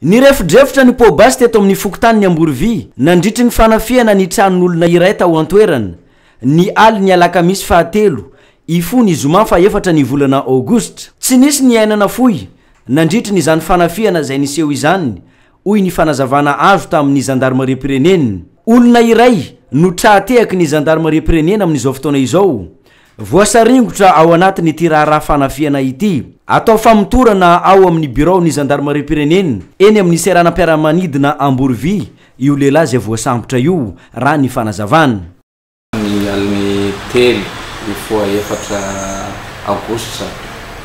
Nirefodrefotra ny poa-basy teto amin'ny fokontanin'i Amborovy nandritry ny fanafihana ny tranon'olona iray tao an-toerana, ny alin'ny alakamisy fahatelo hifoha ny zoma fahefatra ny volana aogositra. Tsy nisy ny aina nafoy nandritry ny izany fanafihana izay niseho izany, hoy ny fanazavana azo tamin'ny zandarimariam-pirenena. Olona iray no tra-tehaky ny zandarimariam-pirenena amin'izao fotoana izao. Voasaringotra ao anatin'ity raharaha fanafihana ity. Atao famotorana ao amin'ny biraon'ny zandarimariam-pirenena eny amin'ny seranam-piaramanidina Amborovy io lehilahy izay voasambotra io, raha ny fanazavana. Ny alin'ny telo hifoha efatra aogositra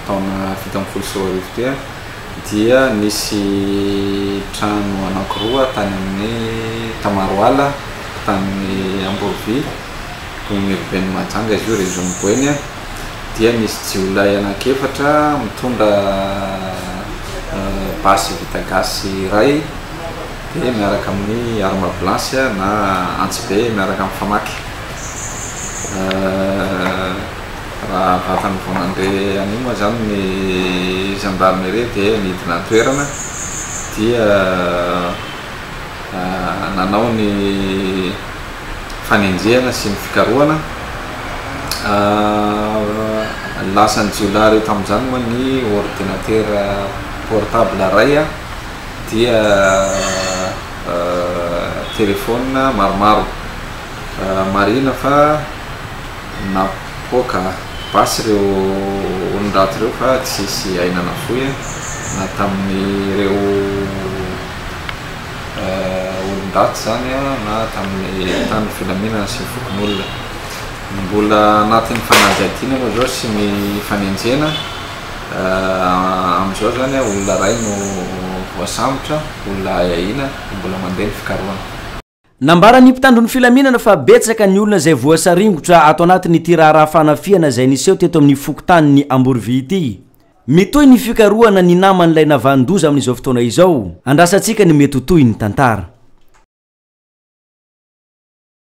taona 2017 teo dia nisy trano anankiroa tany amin'ny Tamaroala, tany Amborovy, Commune urbaine Mahajanga izy io, région ny Boeny, dia nisy jiolahy anankiefatra mitondra basy vita gasy iray dia miaraka amin'ny arme blanche na antsibe miaraka amin'ny famaky. Raha vatany vao nandre an'io moa izany ny gendarmerie dia nidina an-toerana dia nanao ny fanenjehana sy ny fikarohana. Lasan'ny jiolahy ireo tamin'izany moa ny ordinateur portable iray dia telephone maromaro. Marihina fa napoaka basy ireo olon-dratsy ireo fa tsisy aina nafoy na tamin'ireo olon-dratsy izany na tamin'ny mpitandro filaminana sy ny fokonolona. Mbola anatin'ny fanadihadiana aloha izao sy ny fanenjehana. Amin'izao izany olona iray no voasambotra, olona ahiahiana, mbola mandeha ny fikarohana. Nambaran'ny mpitandro ny filaminana fa betsaka ny olona izay voasaringotra ato anatin'ity raharaha fanafihana izay niseho teto amin'ny fokontanin'i Amborovy ity. Mitohy ny fikarohana ny naman'ilay navanon-doza amin'izao fotoana izao. Andrasantsika ny mety ho tohin'ny tantara.